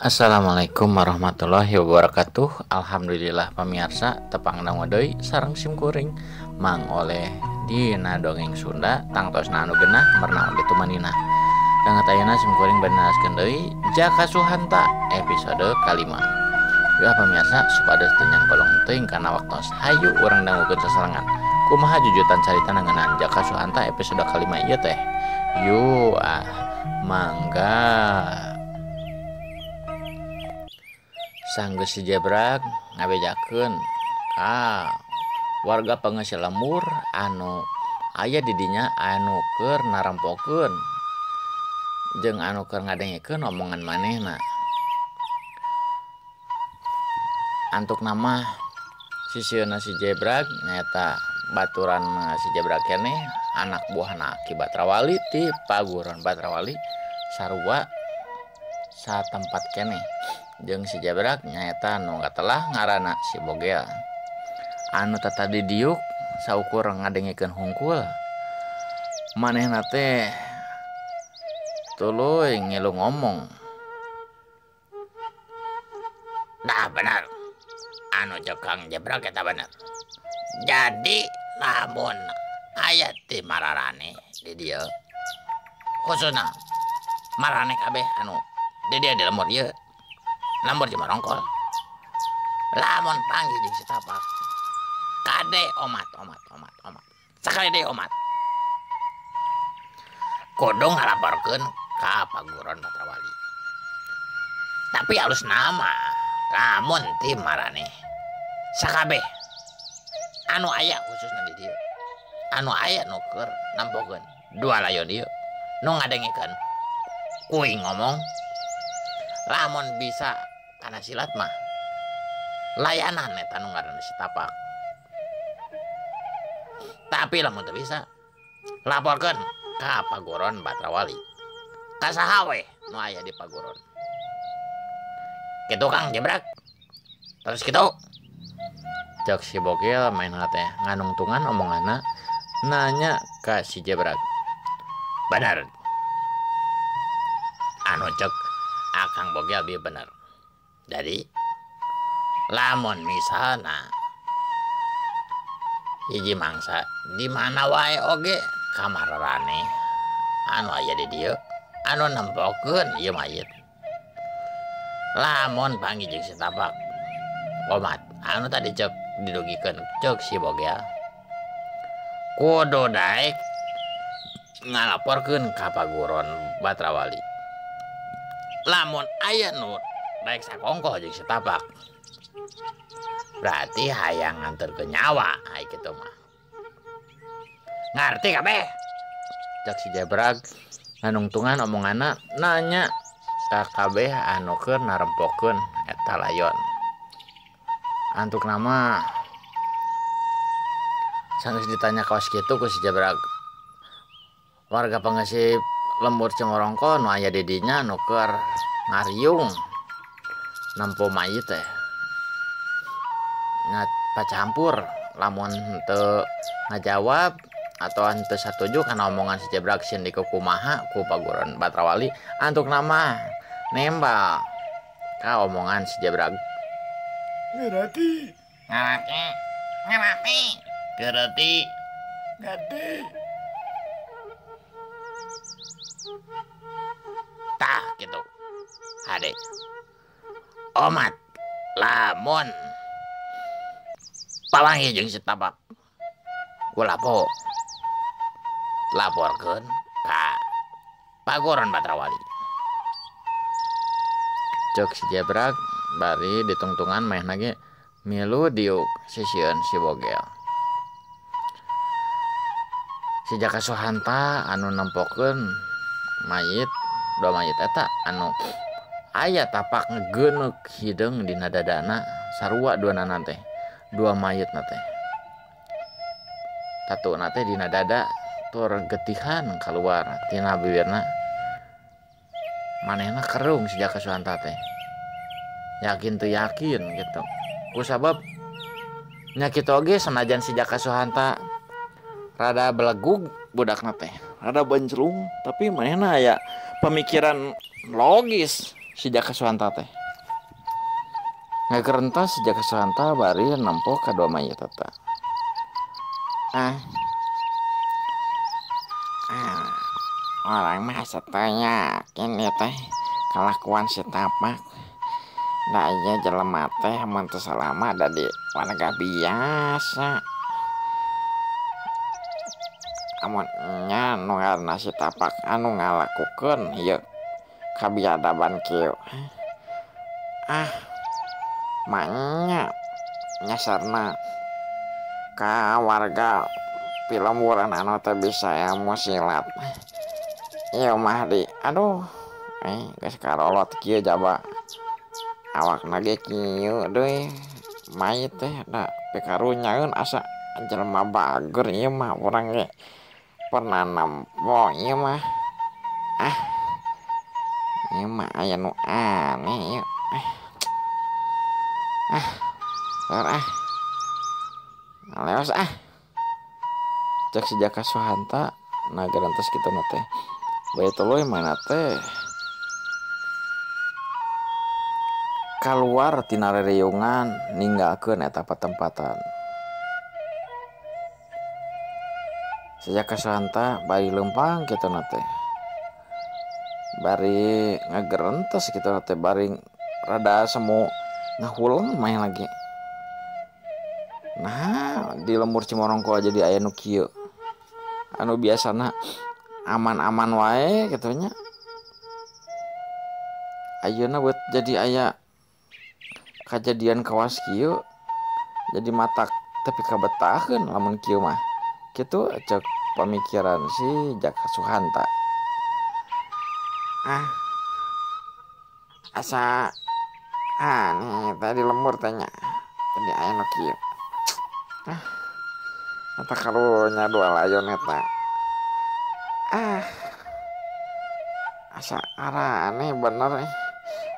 Assalamualaikum warahmatullahi wabarakatuh. Alhamdulillah pamirsa tepang dangu deui sareng simkuring Mang Oleh dina dongeng Sunda tangtosna anu genah merna oge tumanina. Danget ayeuna simkuring bade naraskeun deui Jaka Suhanta episode kalima. Yeuh pamirsa supados teu nyangkolong teuing kana waktos, hayu urang dangukeun sasarengan. Kumaha jujutan carita ngeunaan Jaka Suhanta episode kalima ieu teh? Yuk ah mangga. Sanggeus si Jebrak ngabejakeun ka warga pangeusi lembur anu aya di dinya anu keur narempokeun jeung anu keur ngadengekeun omongan manehna. Antukna mah sisieuna si Jebrak nyaeta baturan si Jebrak keneh anak buahna Ki Batrawali ti Paguron Batrawali sarua satempat keneh. Jeung si Jebrak nyaeta nu katelah ngaranna si Bogel anu tatadi diuk saukur ngadengekeun hungkul. Manehna teh tuluy ngilu ngomong, "Dah bener anu cek Kang Jebrak eta bener. Jadi lamun aya ti mararane di dieu, khususna marane kabeh anu di dieu di lembur ieu, lembur Cimorongkol, lamun panggih jeung si Tapak, kade omat omat omat omat sakali deui omat, kudu ngalaporkeun ka Paguron Batrawali. Tapi alus nama lamun ti marane sakabeh anu aya khususna di dieu, anu aya nu keur nampokeun dua layon ieu, nu ngadengekeun kuing ngomong, lamun bisa kana silat mah layanan eta nu ngaranna si Tapak. Tapi lamun teu bisa, laporkeun ka Paguron Batrawali, ka saha we nu aya di Paguron. Kitu Kang Jebrak. Terus kitu." Cek si Bogel main teh nganungtungan omonganna nanya ka si Jebrak. "Bener anu cek Akang Bogel bieu bener. Jadi lamun misalna hiji mangsa di mana wae oge kamararane anu aya di dieu anu nempokeun ieu mayit, lamun panggih jeung si Tapak omat anu tadi cek didugikeun cek si Bogel, kudu daek ngalaporkeun ka Paguron Batrawali. Lamun aya nu daek sakongkoh jeung si Tapak, berarti hayang nganterkeun nyawa ai kitu mah. Ngarti kabeh?" Cek si Jebrak nganungtungan omonganna nanya ka kabeh anu keur narempokeun eta layon. Antukna mah sanggeus ditanya kawas kitu ku si Jebrak, warga pangeusi lembur Cimorongko nu aya di dinya nu keur ngariung nempo mayit teh pacampur lamun henteu ngajawab atau henteu satuju kana omongan si Jebrak sieun dikukumaha ku Paguron Batrawali. Antukna mah nembal ka omongan si Jebrak. "Ngerti, ngarti, ngerti, ngerti, ngerti." Tah gitu hade omat lamun pawangi jeung si Tapak, ulah poho laporkeun ka Paguron Batrawali." Cek si Jebrak bari ditungtungan manehna ge milu diuk sisieun si Bogel. Si Jaka Suhanta anu nempokeun mayit dua mayit eta anu aya tapak ngegeneuk hideung dina dadana sarua duanana teh, dua mayitna teh, tatuna teh dina dada tur getihan kaluar tina bibirna. Manehna kerung si Jaka Suhanta teh, yakin teu yakin gitu. Kusabab nya kitu oge sanajan si Jaka Suhanta rada belegug budakna teh, rada benclung, tapi manehna aya pemikiran logis. Si Jaka Suhanta teh ngagerentas si Jaka Suhanta bari nempo kadua mayit eta. Orang mah asa teu yakin ieu teh kalakuan si Tapak. Da ieu jelema teh mun teu salah mah da di warga biasa. Amun nya nu ngaranna si Tapak anu ngalakukeun ieu kabiadaban kieu. Manya nyasarna ka warga pilemburan anu teu bisa ilmu silat. Ieu mah di aduh geus karolot kieu jaba. Awakna ge kieu deui mayit teh da pikarunyaeun asa jelema bager ieu mah urang ge pernah nempo ieu mah. Ieu mah aya nu aneh ieu. Leos Cek si Jaka Suhanta ngagerentas kitu na teh. Bae tuluy mana teh kaluar tina reriungan ninggalkeun eta patempatan. Si Jaka Suhanta bari leumpang kitu na teh. Bari ngagerentes kitu na teh bari rada semu ngahuleng mah lagi. Nah, di lembur Cimorongko jadi aya nu kieu. Anu biasana aman-aman wae kitu nya. Ayeuna buat jadi aya kajadian kawas kieu jadi matak tapi kabetaheun lamun kieu mah. Kitu cek pamikiran si Jaka Suhanta. Asa aneh tadi lembur teh nya. Jadi aya nu kieu. Eta karunya dua layon eta. Asa aneh bener.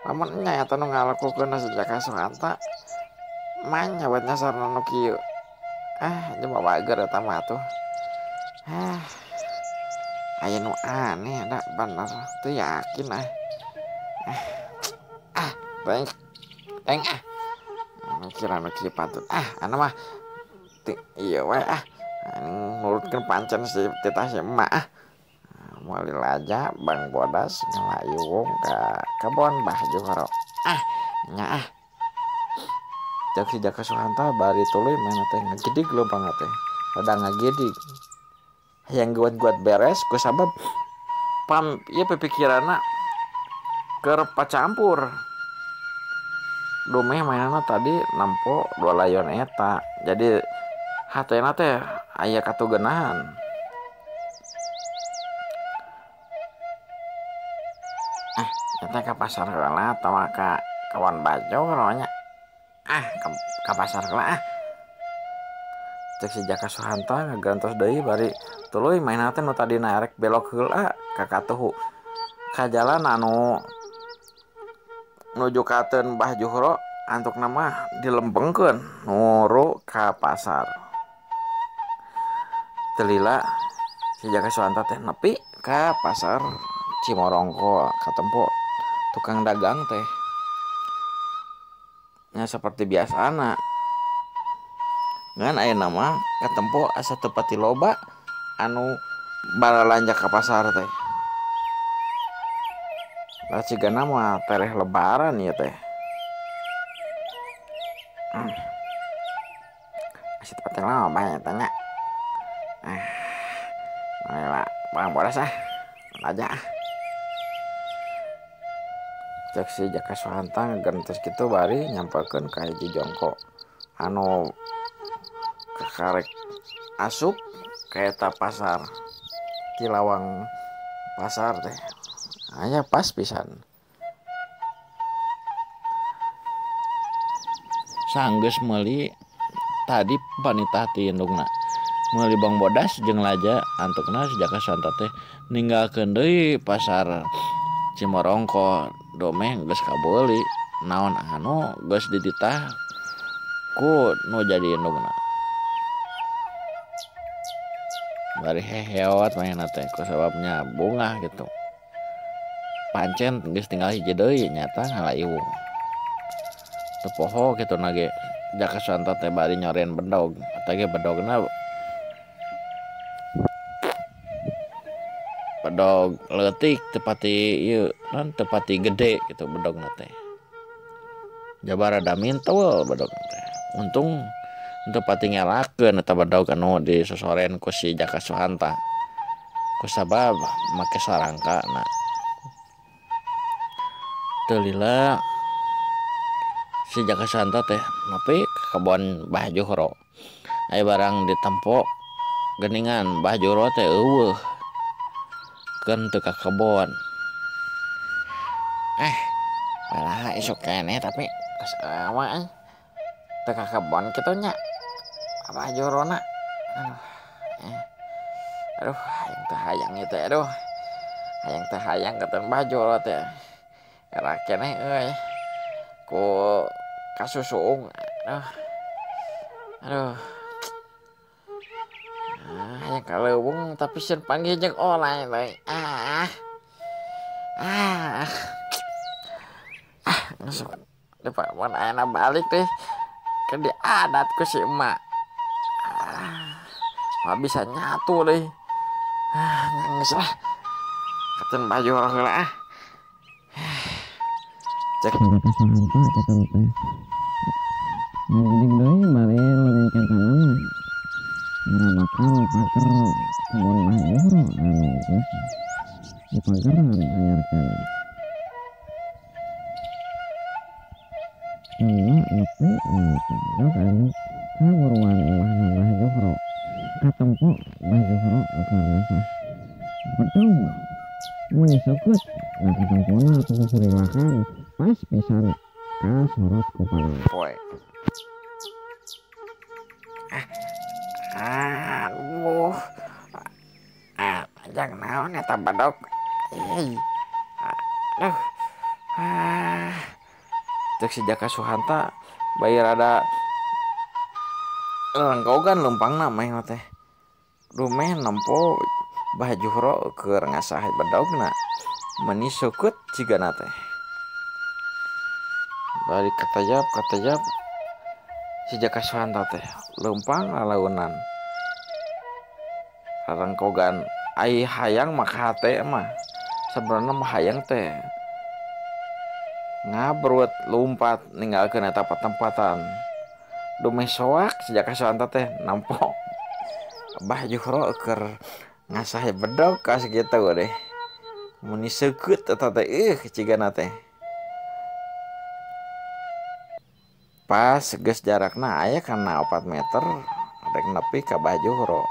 Lamun nya eta nu ngalakukeun si Jaka Suhanta manya buat nyasarna nu kieu. Jelema bager eta mah atuh. Aya nu aneh da bener teu yakin Teng mikiran nu kieu patut. Anu mah ieu we nurutkeun pancen si titah si emak. Moal dilaja Bang Bodas ngalayung ka kebon Bah Juhro. Nya Cek si Jaka Suhanta bari tuluy mana teh ngagedig leumpang teh. Rada ngagedig. Hayang guat-guat beres ku sabab pam ieu pipikiranna keur pacampur. Dumeh mainana tadi nempo dua layon eta. Jadi hatena teh aya katugenahan. Eta ka pasar heula atawa ka kawan bajo nya. Ka pasar heula Cek si Jaka Suhanta ngagantos deui bari tuluy mainna teh nu tadina erek belok heula ka katuhu. Ka jalan anu nuju kateun Bah Juhro antukna mah dilembengkeun nuru ka pasar. Telila si Jaka Suhanta teh nepi ka pasar Cimorongko katempo tukang dagang teh. Nya seperti biasana. Ngan ayeuna mah katempo asa teu pati loba anu baralanja ka pasar teh. Lah cigana mah tereh lebaran ieu teh. Asa teu pati loba eta nya. Lah Bang Bodas aja. Cek si Jaka Suhanta ngagentos kitu bari nyamperkeun ka hiji jongko anu kakarek asup ka eta pasar ti lawang pasar teh. Aya pas pisan. Sanggeus meuli tadi panitah ti indungna. Meuli Bang Bodas jeung laja antukna si Jaka Suhanta teh ninggalkeun deui pasar Cimorongko domeh geus kabeuli naon anu geus dititah ku nu jadi indungna. Bari heheot manehna teh ku sababnya bungah gitu. Pancen geus tinggal hiji deui nyata ngala iwung. Teu poho kitu na ge Jaka Suhanta teh bari nyorean bedog. Eta ge bedogna bedog leutik teu pati ieu naon teu pati gede kitu bedogna teh. Jaba rada mintul bedog teh. Untung teu pati ngelakeun eta bedog anu disosoren ku si Jaka Suhanta. Kusabab make sarangkana. Teu lila si Jaka Suhanta teh nepi ka kebon Bah Juhro. Aya barang ditempo geuningan Bah Juhro teh eueuh. Keun teu ka kebon. Malah isuk keneh tapi geus awa euy. Teu ka kebon kitu nya. Bah Juhrona. Aduh. Aduh, hayang teu hayang ieu teh aduh. Hayang teu hayang katon Bah Juhro teh. Era keneh euy. Ku kasusuung. Aduh. Aduh. Hayang ka leuweung tapi sieun panggih jeung olay deui. Geus mun ayeuna balik teh ke diadat ku si emak. Mah bisa nyatu deui. Geus lah. Katon Bah Juhro heula ah. Cek Jaka Suhanta kitu teh. Ngagidig deui bari leungkeun tanaman. Ngarabakan pager kebon Bah Juhro anu geus dipageran anyar keneh. Teu lila nepi jog anu ka buruan imahna Bah Juhro. Katempo Bah Juhro keur ngasah bedog meni seukeut. Nah katempona atuh pas pisan kasorot ku panon poe. Aduh. Jang naon eta bedog. Aduh. Cek si Jaka Suhanta bae rada lengkogan leumpangna meh teh. Dumeh nempo Bah Juhro keur ngasah bedogna. Meni seukeut cigana teh. Bari katajap si Jaka Suhanta teh leumpang lalaunan. Rarengkogan ai hayang mah hate mah. Sebenarnya mah hayang teh ngabrut lumpat ninggalkeun eta patempatan. Dumeh soak si Jaka Suhanta teh nampo Bah Juhro keur ngasah bedog ka sakitu deh. Meni seukeut eta teh cigana teh. Pas geus jarakna aya kana 4 meter rek nepi ka Bah Juhro.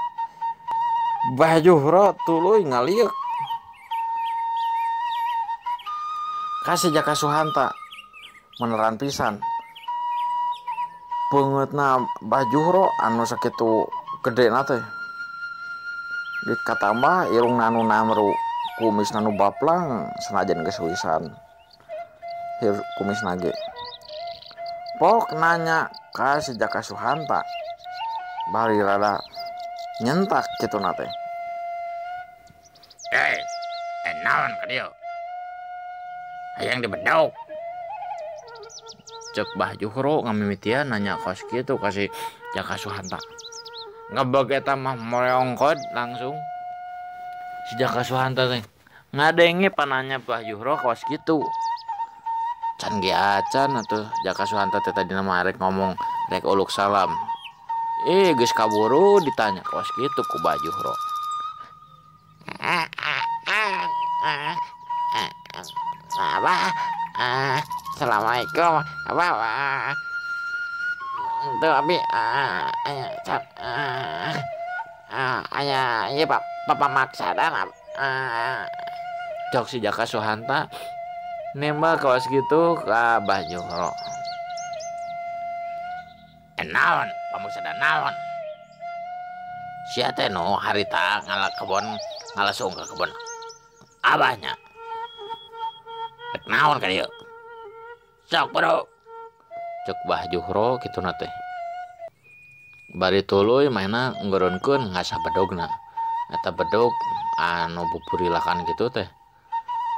Bah Juhro tuluy ngalieuk ka si Jaka Suhanta meneran pisan. Peungeutna Bah Juhro anu sakitu gedena teh. Dikatambah irungna anu namru, kumisna nu baplang sanajan geus wisan. Kumisna ge. Pok nanya ka si Jaka Suhanta. Bari rada nyentak kituna teh. Naon ka dieu? Hayang dibedog. Cek Bah Juhro ngamimitian nanya kos kitu ka si Jaka Suhanta. Ngebeg eta mah moreongkod langsung. Si Jaka Suhanta teh ngadenge pananya Bah Juhro kos kitu. Can ge acan atuh Jaka Suhanta teh tadina mah rek ngomong rek uluk salam. Geus kaburu ditanya kos kitu ku Bah Juhro. Abah, assalamualaikum, abah. Tuh abi, aya, iya pak, papa maksadan. Cok si Jaka Suhanta nembak kawas gitu ka Bah Juhro. Naon, pamaksadan naon? Sia teh nu harita ngala kebon, ngalasung ka kebon abahnya. Rek naon ka dieu? Sok bro. Cek Bah Juhro kituna teh. Bari tuluy mahna ngeureunkeun ngasah bedogna. Eta bedog anu buburilakan kitu teh.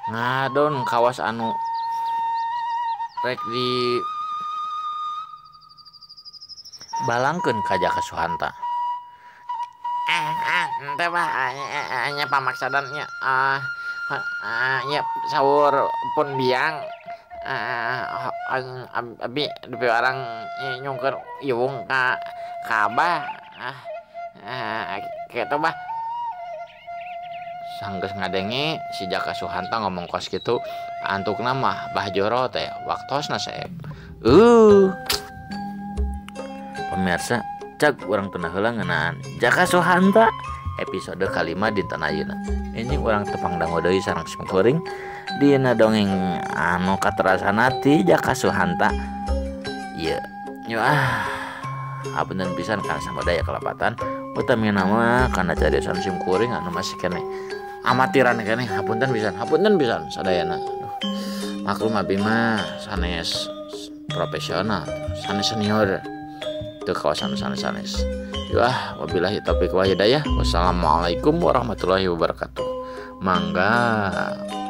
Ngadon kawas anu rek di balangkeun ka Jaka Suhanta. Teh bah nya pamaksadan nya nya saur pun biang abi dupi orang nyungkeun iwung ka abah kitu bah. Sanggeus ngadenge si Jaka Suhanta ngomong kos kitu antukna mah Bah Joro teh waktosna saep. Pemirsa, cag urang teu heula ngeunaan Jaka Suhanta episode kalima dinten ayeuna. Ini urang tepang dangu deui sareng simkuring dina dongeng anu katerasana ti Jaka Suhanta. Ieu nyo hapunten pisan kana samadaya kalepatan utamina mah kana cariosan simkuring anu masih keneh amatiran keneh. Hapunten pisan sadayana. Aduh, maklum abi mah sanes profesional, sanes senior ke kawasan sanes-sanes. Wah, wabillahi taufiq wa hidayah. Wassalamualaikum warahmatullahi wabarakatuh. Mangga.